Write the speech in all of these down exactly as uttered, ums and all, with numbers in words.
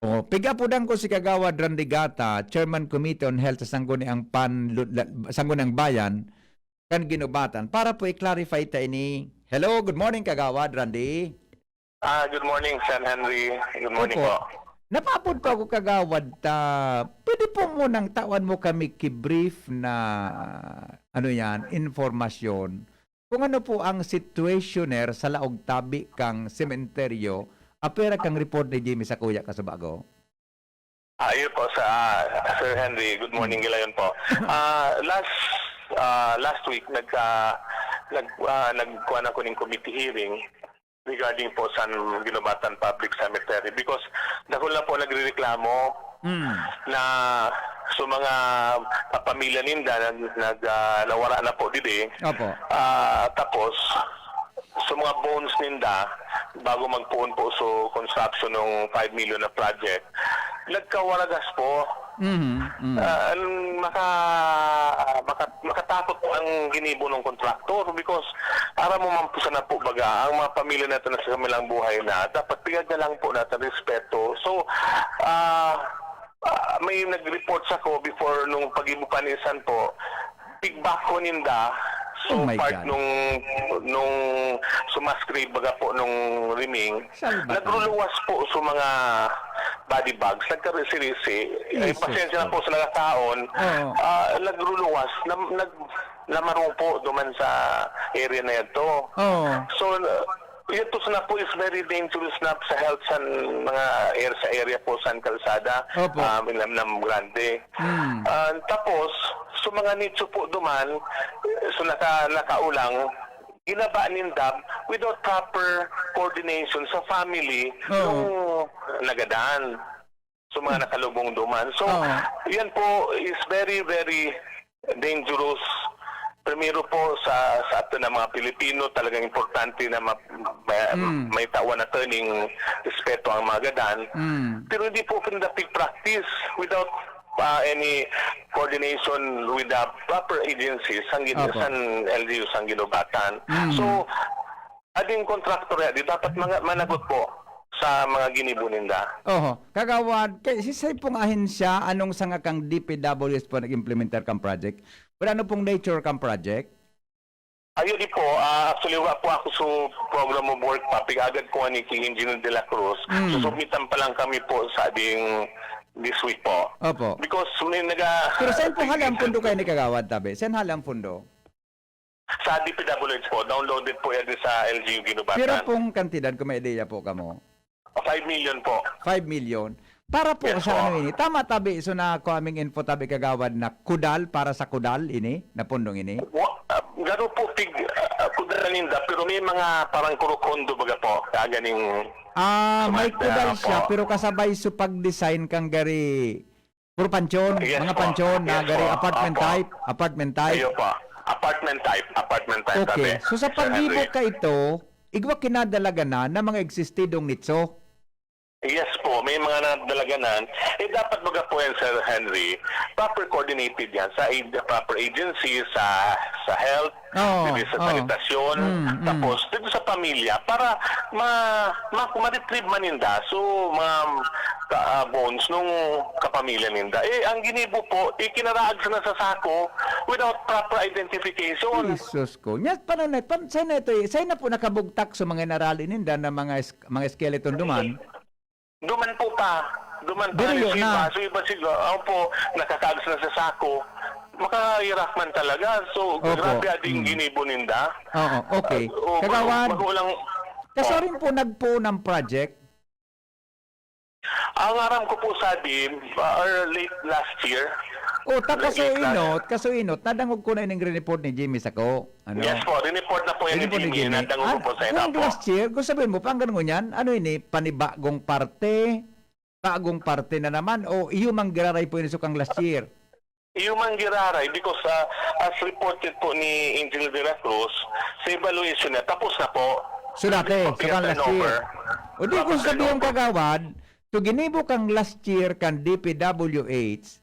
Oh, pigapudan ko si Kagawad Randy Gata, Chairman Committee on Health sa Sangguniang Pan-, Sangguniang Bayan, kan Ginubatan, para po i-clarify ta ini. Hello, good morning, Kagawad Randy. Ah, good morning, Sir Henry. Good morning Opo. po. Napaabot pa ako, Kagawad, ta pwede po mo nang tawan mo kami ki brief na, ano yan, informasyon kung ano po ang situationer sa laog tabi kang sementeryo, apwera kang report ni Jimmy Sakuya Kasubago? Ah, ayun po, sa Sir Henry. Good morning, Gilayon po. Ah, last ah, last week, nagka, nag, ah, nagkuha na ko ng committee hearing regarding po sa Ginubatan Public Cemetery because dako na po nagrereklamo Mm. na sa mga pamilya ninda nag, nag ah, nawara na po didi. Opo. Ah, tapos sa mga bones ninda bago magpoon po sa construction ng five million na project, nagkawaragas po. Mhm. Mm. Ah, maka, maka, makatakot po ang ginibo ng kontraktor because aram mo man po sana po baga, ang mga pamilya natin na sa kamilang buhay na, dapat bigyan na lang po natin respeto. So, ah, ah, may nag-report sa ko before nung pag-ibo panisan po, feedback ko ninda, so Oh my part God. nung, nung sumascribe baga po nung riming, Salbatan. nagruluwas po sa mga body bags, nagkarisi-risi. Eh, Jesus pasensya na po. Po sa nagkakaon, Oo. ah, nagruluwas, na, nag, namarong po duman sa area na ito. Oo. So, uh, ito na po is very dangerous na sa health sa mga air sa area po sa kalsada, Opo. um, in Lamnam Grande. Mm. Ah, tapos, sa mga nicho po duman, so naka, nakaulang, ginaba ninda without proper coordination sa family Oo. nung nagadan. So mga nakalubong duman. So, Oo. Yan po is very, very dangerous. Primero po sa, sa atin na mga Pilipino, talagang importante na ma, ma, Mm. may tawan na turning respeto ang mga gadan. Mm. Pero hindi po pinadapig practice without uh, any coordination with the proper agencies, ang gin- Opo. San L G U, San Ginubatan. Mm. So, ading contractor ya, di dapat mga, managot po sa mga ginibo ninda. Oho. Kagawad, kay si say pong ahensya, anong sanga kang D P W S po nag-implementar kang project? Pero ano pong nature kang project? Ayun di po, ah, actually wa po ako sa program of work pa, pig-agad ko ni King Engineer de la Cruz. Mm. Susumitan pa lang kami po sa ading this week po. Opo. Because may naga... Pero saan po hali ang pundo kayo ni Kagawad, tabi? Saan hali ang pundo? Sa D P W H po, downloaded po yan sa L G U Ginubatan. Pero pong kantidad, kung may ideya po kamo? Five million po. Five million. Para po Yes sa po. Ano ini, tama tabi, so na ko aming info tabi, Kagawad, na kudal para sa kudal ini, na pundong ini? Wa- ah, Garo po, pig, uh, kudala ninda, pero may mga parang kurukondo baga po, kaganing... Ah, may Sumanda kudal po. Siya, pero kasabay sa pag-design kang gari, puro pansyon, Yes mga po. Pansyon na Yes gari po. Apartment Opo. Type, apartment type. Ayun po. Apartment type. Apartment type. Okay, Sabi, so sa Sir pag-ibo Henry. Ka ito, igwa kinadalaga na ng mga existidong nitso? Yes po, may mga nadalaganan. Eh, dapat baga po yan, Sir Henry, proper coordinated yan sa ag- proper agency, sa sa health, Oo, dito sa oo. Sanitasyon, Mm, mm. Tapos dito sa pamilya para ma, ma, ma-retrieve man ninda so mga ka, ah, bones nung kapamilya ninda. Eh, ang ginibo po, ikinaraag sana sa sako without proper identification. Jesus ko. Nya, paano na, pan, saan na ito eh? Saan na po nakabugtak sa mga inarali ninda na mga, es- mga skeleton duman? Duman po pa. Duman pa. Diriyo Yung na. Iba, so iba siguro, ako po, nakakaag na sa sako. Makahirap man talaga. So, Opo. Grabe ading Mm. Ginibo ninda. Oo, okay. Ah, oo, Kagawad, magulang. Kaso rin po nagpo ng project? Ang aram ko po sa di, uh, or late last year. O, ta Late kaso last- inot, kaso inot, nadangog ko na ining report ni Jimmy Sako. Ano? Yes po, rineport na po yan ni Report ni Jimmy. Jimmy. Nadangog Ah, ko po sa ina kung po. Last year, gusto sabihin mo, panggan ngunyan, ano ini, panibagong parte, bagong parte na naman, o iyo mang giraray po ini sukang last year? Iyo mang giraray, because uh, as reported po ni Engineer de la Cruz, sa evaluation niya, tapos na po. So dati, Tapos sukang last turnover. year. O di Tapos kung sabihin turnover. Kagawad, to ginibo kang last year kan D P W H,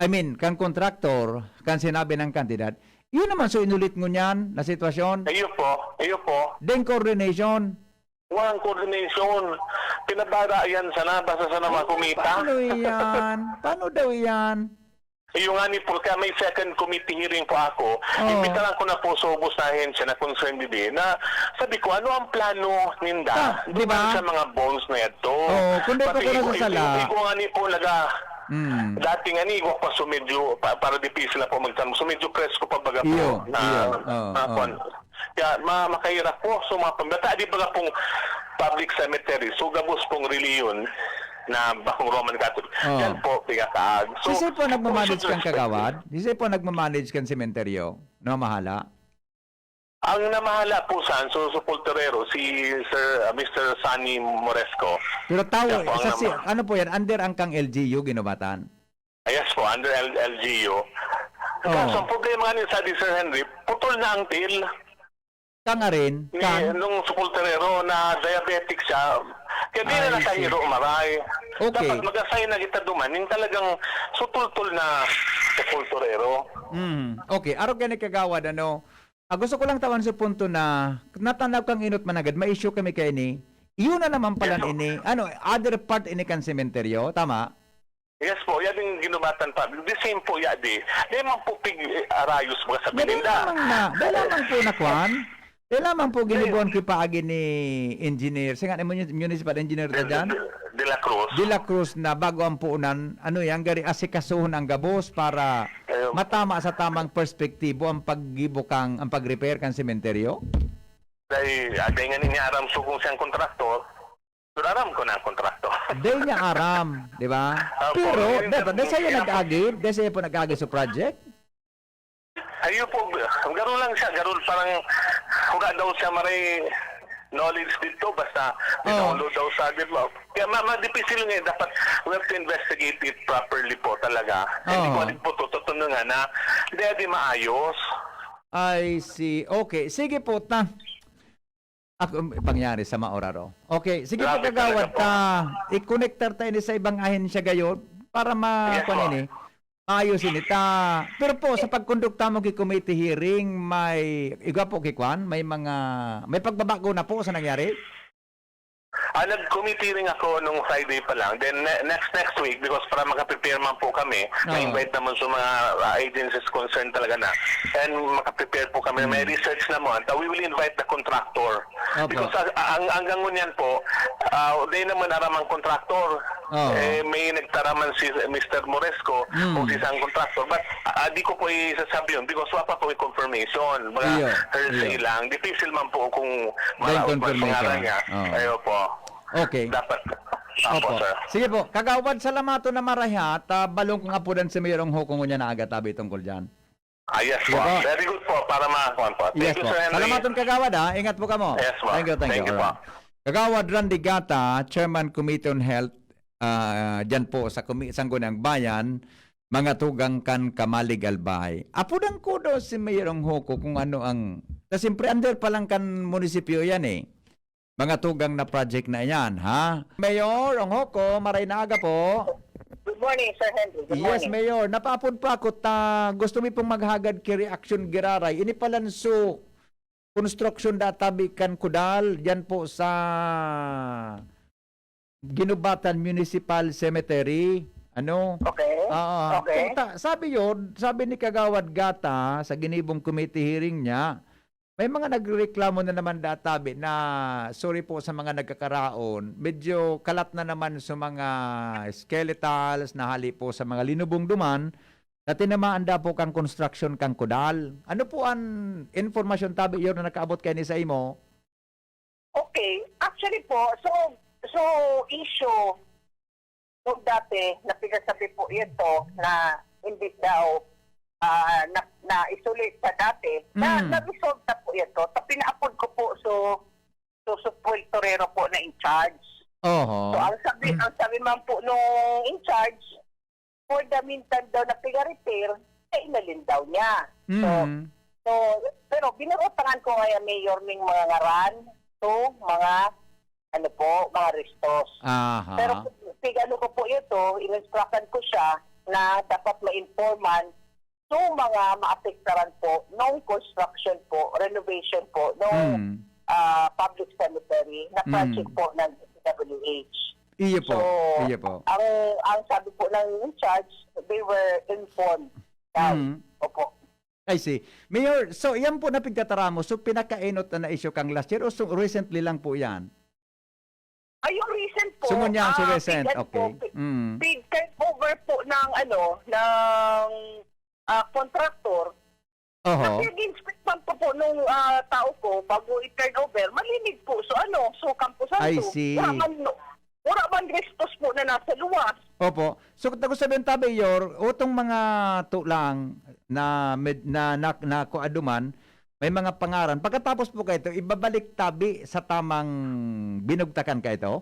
I mean, kang contractor, kan sinabi ng kandidat, yun naman so inulit ngunyan na sitwasyon. Iyo po, iyo po. Then coordination. Walang coordination. Pinabara yan sana, basta sana makumita. Paano yan? Paano daw yan? Yung nga ni po, kaya may second committee hearing po ako. Oo. Imbitaran ko na po sa ubos na ahensya na concerned din na sabi ko, "Ano ang plano ninda Ah, di ba? Sa mga bonds na ito?" Oo, kung di ko Pati ko igo-, nasasala. Igo nga ni po naga, Mm. Dati nga ni, igo pa so medyo, pa, para dipis na po magtanong. So medyo presko pa baga po Iyo, na, iyo. Oo, na oo. Kwan. Kaya ma-, makahirap po. So mga pambata, di baga pong public cemetery. So gabos pong reliyon na bakong Roman Catholic. Oo. Yan po, pinakaag. So, Sisay po nagmamanage kung kan kagawad? Sisay po nagmamanage kan sementeryo? Namahala? Ang namahala po saan, so, sepulturero, si Sir, ah, Mister Sonny Moresco. Pero tao, Siya po ang sa si-, nama- ano po yan? Under ang kang L G U, ginubatan? Ah, yes po, under L-, L G U. Oh. Kaso ang problema nga ni sa di Sir Henry, putol na ang tail. Kang arin? Ni, Kang? Nung sepulturero na diabetic siya, kaya di na Ay, nakahiro, see. Maray. Okay. Dapat mag-assign na kita duman, yung talagang sutultol na sepulturero. Mm. Okay, arog yan ni Kagawad, ano, Ah, gusto ko lang tawan sa punto na natanaw kang inot managad, may issue kami kaini. Iyo na naman pala Yes, sir. Ini, ano, other part ini kan sementeryo, tama? Yes po, yan yung ginubatan pa. The same po, ya di. Di man po pig-, eh, arayos mga sabi Dali ninda. Lamang na, dali lamang po na kwan. Dali lamang po Ngayon, ginibuan ki paagi ni engineer. Singa ni muni-, municipal engineer ta De, dyan? De, De La Cruz. De La Cruz na bago ang puunan, ano yan, gari asikasuhon ang gabos para Ayun. Matama sa tamang perspektibo ang paggibo kan, ang pag-repair kan sementeryo? Dai, ah, dai nga niya aram so kung siyang kontraktor, pero aram ko na ang kontraktor. Dai niya aram, di ba? Opo, Pero, yun, dai, sir, dai sa'yo yun, nag-agi, dai sa'yo po nag-agi sa project? Ayun po, garo lang siya, garo parang wala daw siya maray knowledge dito, basta Oo. Dinownload daw sa, di ba? Kaya ma-, ma-, dipisil nga, eh, dapat we have to investigate it properly po talaga. Hindi ko Oo. Alam po, to-, totoo nga na, hindi, di maayos. I see. Okay. Sige po, ta-, ako, pangyari sa maoraro. Okay. Sige po, Grabe kagawad, talaga po. Ta, i-connectar tayo ni sa ibang ahensya gayon para ma-, Yes, kuwan po. Ini. Ayos ini ta. Pero po, sa pagkondukta mo ki committee hearing, may, igwa po ki kwan, may mga, may pagbabago na po sa nangyari? Ah, nag-committee hearing ako nung Friday pa lang. Then ne-, next, next week, because para makaprepare man po kami, Oo. Na-invite naman sa mga, ah, agencies concerned talaga na. And makaprepare po kami, may Hmm. research naman. Ta-, we will invite the contractor. Opo. Because ang, ang, hanggang ngunyan po, ah, di naman aram ang contractor. Oo. Eh, may nagtaraman si Mister Moresco Mm. kung si isang contractor. But, ah, di ko po isasabi yun because wala pa po yung confirmation. Mga Iyo, hearsay iyo. Lang. Dipisil man po kung Then maraot man confirmation. Pangalan niya. Oo. Ayo po. Okay. Dapat. Opo, Opo. Sir. Sige po. Kagawad, salamaton na marahay, ha. Ta, balong kong apudan si Mayor Ong Hoko ngunyan na aga tabi tungkol dyan. Ah, yes Sige po. Po. Very good po para makakuan po. Thank Yes you, po. Sir Henry. Salamaton, Kagawad, ha. Ingat po kamo. Yes po. Thank you, thank Thank you you. Po. Kagawad Randy Gata, Chairman Committee on Health, ah, dyan po sa Kumi-, Sangguniang Bayan, mga tugang kan Kamalig Albay. Apudan ko daw si Mayor Ong Hoko kung ano ang, ta siyempre under pa lang kan munisipyo yan eh. Mga tugang na project na iyan, ha? Mayor Ong Hoko, maray na aga po. Good morning, Sir Henry. Good Yes, morning. Mayor. Napaapod pa ako ta gusto mi pong maghagad ki reaksyon giraray. Ini palanso construction da tabi kan Kudal, diyan po sa Ginubatan Municipal Cemetery. Ano? Okay. Ah, Okay. Kung ta-, sabi yun, sabi ni Kagawad Gata sa ginibong committee hearing niya, may mga nagreklamo na naman databi na, sorry po sa mga nagkakaraon, medyo kalat na naman sa mga skeletals na hali po sa mga linubong duman na tinamaan da po kang construction kang Kudal. Ano po ang informasyon tabi yun na nakaabot kayo ni sa imo? Okay. Actually po, so, so issue, Kung dati, napigasabi po ito na hindi daw, ah, na, na-isolate sa dati, na, Mm. na-resolve na po ito. Sa pinaapod ko po, so, so, so Puertorero po na in charge. Oho. So, ang sabi, Mm. ang sabi man po nung in charge, for the meantime daw na piga-repair, sa ilalim daw niya. So, Mm. so, pero binurutangan ko ngayon, Mayor, ning mga ngaran, so, mga ano po, mga restos. Aha. Pero pig-ano ko po ito, in-instructan ko siya na dapat ma-informan yung mga maapektaran po nung construction po, renovation po, nung, Mm. ah, public cemetery na project Mm. po ng D P W H. Iyo po, So, iyo po. ang, ang sabi po ng in charge, they were informed daw. Mm. Opo. I see. Mayor, so yan po na pigtataramo, so pinakaenot na na-issue kang last year o so recently lang po yan? Ay, yung recent po, So, ngunyan, so ah, recent, pig-, ano po, okay. pi-, Mm. pig-turnover po ng, ano, ng, ah, contractor. Oho. Kasi nag-inspect man po po nung, ah, tao ko bago i-turnover, malinig po. So, ano, so, Camposanto. I see. Wala man, wala man restos po na nasa luwas. Opo. So, tago sabihin, Tabi, Yor, utong mga tulang na med-, na, na, na kuado man, may mga pangaran. Pagkatapos po kayo ito, ibabalik tabi sa tamang binugtakan kayo ito?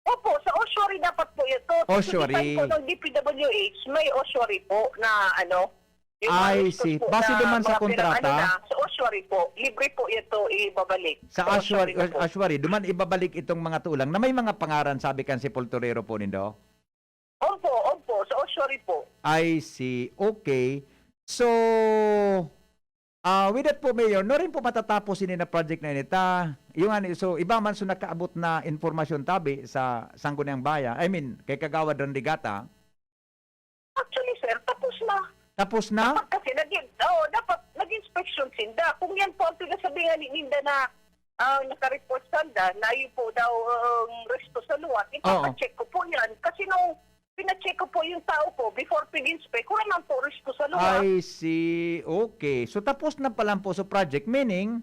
Opo, sa ossuary dapat po ito. Sa Ossuary. Suditan po ng D P W H, may ossuary po na ano, yung mga I restos see. po Base na naman sa mga pirang ano kontrata? na, sa ossuary po, libre po ito ibabalik. Sa Sa ossuary, ossuary na po. ossuary, duman ibabalik itong mga tulang na may mga pangaran, sabi kan sepulturero po nindo? Opo, opo, sa ossuary po. I see. Okay. So, ah, with that po, Mayor, no rin po matatapos ini na project na ini ta? Yung ano, so, iba man so nakaabot na impormasyon tabi sa Sangguniang Bayan, I mean, kay Kagawad Randy Gata? Actually, sir, tapos na. Tapos na? Dapat kasi nag-, oo, dapat nag-inspection sinda. Kung yan po ang pinasabingan ni Ninda na, ah, naka-report sanda, na yun po daw ang resto sa luwas, Oo. ipapacheck ko po yan. Kasi nung pina-check ko po yung tao ko, before pig-inspect, wala man po resto sa luwas. I see. Okay. So, tapos na pala po sa project. Meaning,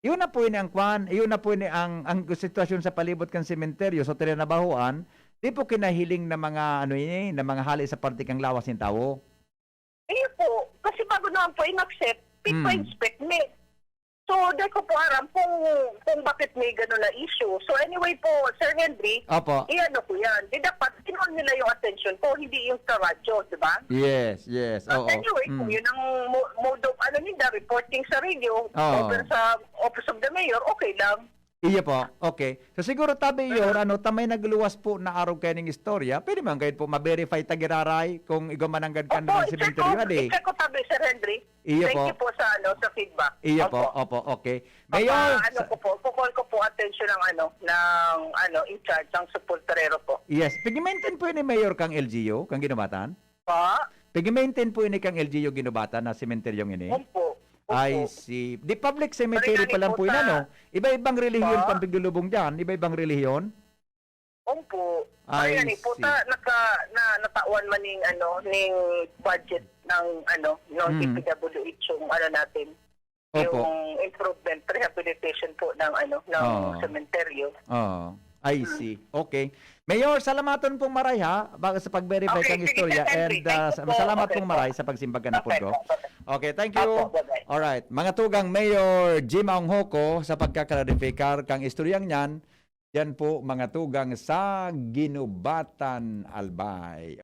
yun na po yun ang kwan, yun na po yun ang, ang sitwasyon sa palibot kan sementeryo, sa Trinabahon, di po kinahiling na mga, ano ini, na mga hali sa parte kang lawas ng tao. Iyo po, kasi bago naman po in-accept, Hmm. pigpa-inspect mi. So, di ko po aram kung, kung bakit may gano'n na issue. So, anyway po, Sir Henry, Opo. i-ano ko yan. Di dapat, kinuha nila yung attention ko, hindi yung sa radyo, di ba? Yes, yes. But Oo. anyway, kung Mm. yun ang mo-, mode of, ano nila, reporting sa radio, Oo. over sa Office of the Mayor, okay lang. Iyo po. Okay. So, siguro, tabi, Iyo, Mm. ano, ta may nagluwas po na arog kayo ning istorya. Pwede man kayo po ma-verify ta giraray kung igwa man nanggad kan Opo, i-check sementeryo, ko, adi. i-check ko tabi, Sir Henry. Iyo Thank po. you po sa, ano, sa feedback. Iyo po. Opo. Opo, okay. Papa-, Mayor, ano sa ko po, kukol ko po attention ng, ano, ng, ano, in charge, ng sepulturero po. Yes. Pigi-maintain po yun ni Mayor kang L G U, kang Ginubatan? Pa? Pigi-maintain po yun ni kang L G U Ginubatan na sementeryong ini? Opo. Opo. I see. Di public cemetery Pare, pa lang po yun, sa ano? Iba-ibang relihiyon Pa? pang piglulubong dyan. Iba-ibang relihiyon? Opo. I Ay, ano po, see. ta-, naka-, na-, natawan man ning, ano, ning budget ng, ano, ng Hmm. D P W H yung, ano natin, Opo. yung improvement, rehabilitation po ng, ano, ng Oo. sementeryo. Oo. I Hmm. see. Okay. Mayor, salamaton pong maray, ha, bago sa pag-verify Okay, kang sige, istorya. Sir Henry. And, Thank ah, you sa-, po. salamat Okay pong po. maray sa pagsimbag ka na Okay po. po. Okay, thank you. Opo, bye-bye. Alright. Mga tugang, Mayor Jim Aung Hoko sa pagkaklarifikar kang istoryang yan. Yan po, mga tugang, sa Ginubatan, Albay.